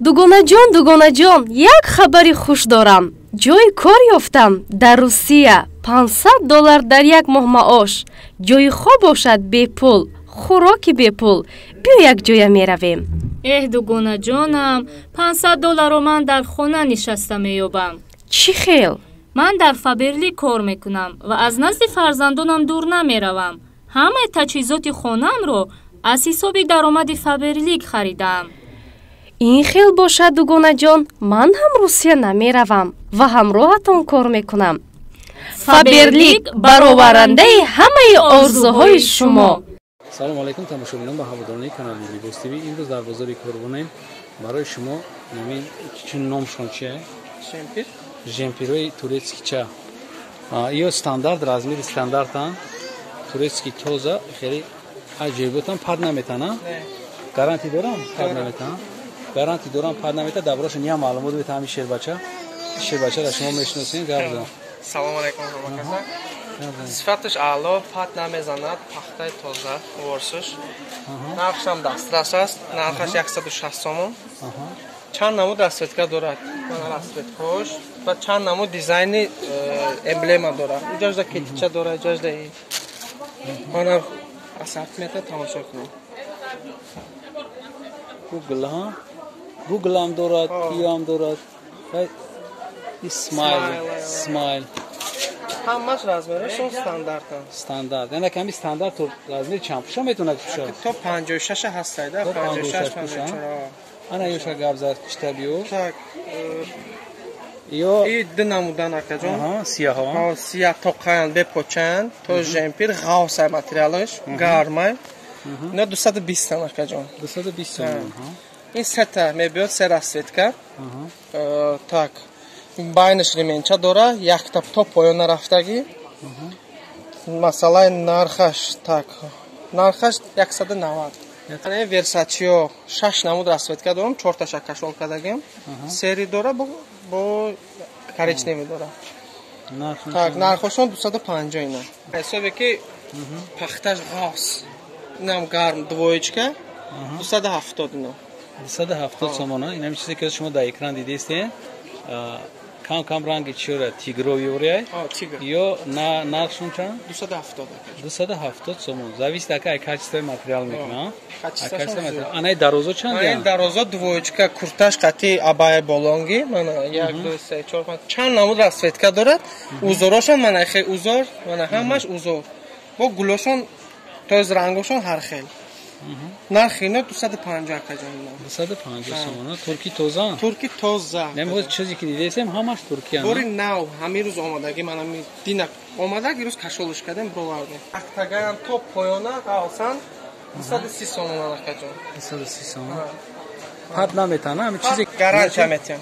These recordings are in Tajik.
Дугонаҷон, дугонаҷон, як хабари хуш дорам. Ҷои кор ёфтам дар Русия. $500 дар як моҳ маош. Ҷои хоб бошад бепул, хӯроки бепул. Биё якҷоя меравем. Эҳ, дугонаҷонам, $500 ман дар хона нишаста меёбам. Чӣ хел? Ман дар Фаберлик кор мекунам ва аз назди фарзандонам дур намеравам. Ҳамаи таҷҳизоти хонаамро аз ҳисоби даромади Фаберлик харидаам. Ин хел бошад, дугонаҷон, ман ҳам Русия намеравам ва ҳамроҳатон кор мекунам. Фаберлик бароварандаи ҳамаи орзуҳои шумо. Салом алайкум, тамошобинон ба ҳаводорони канали Либос ТВ. Имрӯз дар бозори Корвонем барои шумо намин чун номшон чие? Жемпир. Жемпирҳои турецкича. Ё стандарт, размери стандартан. Турецкий тоза, хеле аҷоиботан, пад наметана. Гарантӣ дорам, пад наметана. Гарантӣ дорам, пад намета. Дар бораашон я маълумот мета ҳамин шербача. Шербачаро шумо мешиносед, гап зан. Салом алайкум, ҳамакаса. Сифаташ аъло, пад намезанад, пахтаи тоза, ворсуш. Нархшам дастрас аст, нархаш 160 сомон. Чанд намуд расцветка дорад? Мана расцветкаҳош ва чанд намуд дизайни эмблема дорад. Иҷожда кетича дорад, иҷожда мана ассортимента тамошо кунед. Google, ҳа? Google ҳам дорад, ҳам дорад. Смайл, смайл. Ҳамаш размерашон стандартанд. Стандарт. Яъне ками стандарт то размери чанд пуша метавонад пуша? То 56 ҳастайда, 56, 54. Ана ёша гап зад киштабиё. Так. Ё и ду намудан акаҷон. Аҳа, сияҳо. Ҳо, сияҳ тоқаянд, бепочанд, то жемпир ғавсай материалаш, гармай. Ино 220 тан акаҷон. 220 сомон, ҳа. Ин сета мебиёд, се расцветка. Так. Байнаш ременча дора, якта то поён нарафтагӣ. Масалаи нархаш, так, нархаш 190. Ана Версачио 6 намуд расцветка дорам, чорташа кашол кардагим. Серый дора, бо коричневый дора. Так, нархошон 250 ина. Ҳисобе ки пахташ ғафс, инам гарм, двоечка, 270 ино. 270 сомона. Инам чизе ки шумо дар экран дидистед. Кам кам ранги чиро тигровый оряй. Ё на нархшон чанд? 270. 270 сомон. Зависит ака качествои материал мекунад. Качество материал. Анаи дарозо чанд? Анаи дарозо двоечка, курташ қати абая болонги. Мана 1 2 3 4 5 чанд намуд расцветка дорад. Узорошон мана хел узор, мана ҳамаш узор. Бо гулошон, то есть рангошон ҳар хел. Нархи ино 250 акаҷон. 250 сомон. Турки тоза? Турки тоза. Намоз чизе ки дидесем ҳамаш туркия. Бори нав, ҳамин рӯз омадаги, ман ҳамин дина омадаги рӯз кашолиш кардем, бировардем. Актагаям то поёна ғавсан 230 сомон акаҷон. 230 сомон. Пад наметана, ҳамин чизе гарантия метиҳам.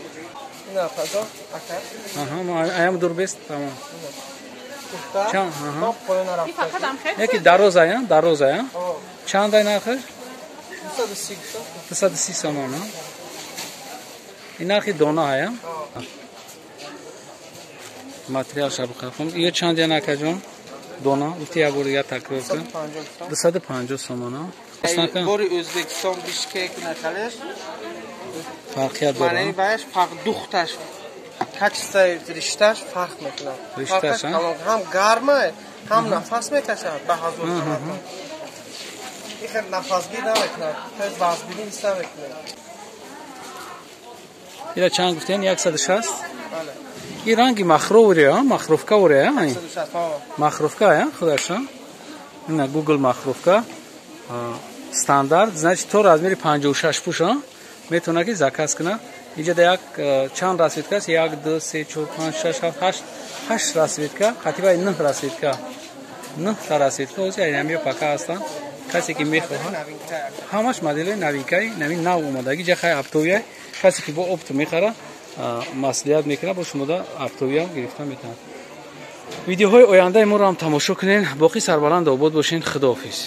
Ина акаҷон, ака. Аҳа, мо аям дурбест, тамом. Чанд? То поёна рафта. Яки дарозая, дарозая. Чанд ай нархаш? 230. 230 сомон. Ин нархи дона ҳая? Материал шабқафум. Ё чанд яна акаҷон? Дона, гуфти як бор дигар такрор кун. 250 сомон. Бори Ӯзбекистон, Бишкек накалеш. Фарқият дорад. Маънаи ваяш фарқ духташ, качествои ришташ фарқ мекунад. Ришташ, ҳам гармай, ҳам нафас мекашад ба ҳазор сомон. Ин хел нафасгир намекунад, то есть вазбирӣ ҳис намекунад. Ира чанд гуфтен? 160? Бале. Ин ранги махровуре, махровка уре, 160, ҳо. Махровка, худаш, ина Google махровка. Стандарт, значит, то размери 56 пуш, метавонад ки заказ кунад. Инҷа да як чанд расцветка аст? 1 2 3 4 5 6 7 8 8 расцветка, қатибаи 9 расцветка. 9 та расцветка ози айнамиё пака ҳастанд. Касе ки мехоҳад, ҳамаш моделҳои новинкаи навин нав омадаги, ҷа хай оптовия. Касе ки бо опт мехара, маслиҳат мекунад, бо шумода оптовиям гирифта метавонад. Видеоҳои ояндаи моро ҳам тамошо кунед. Боқӣ сарбаланд обод бошед. Худоҳофиз.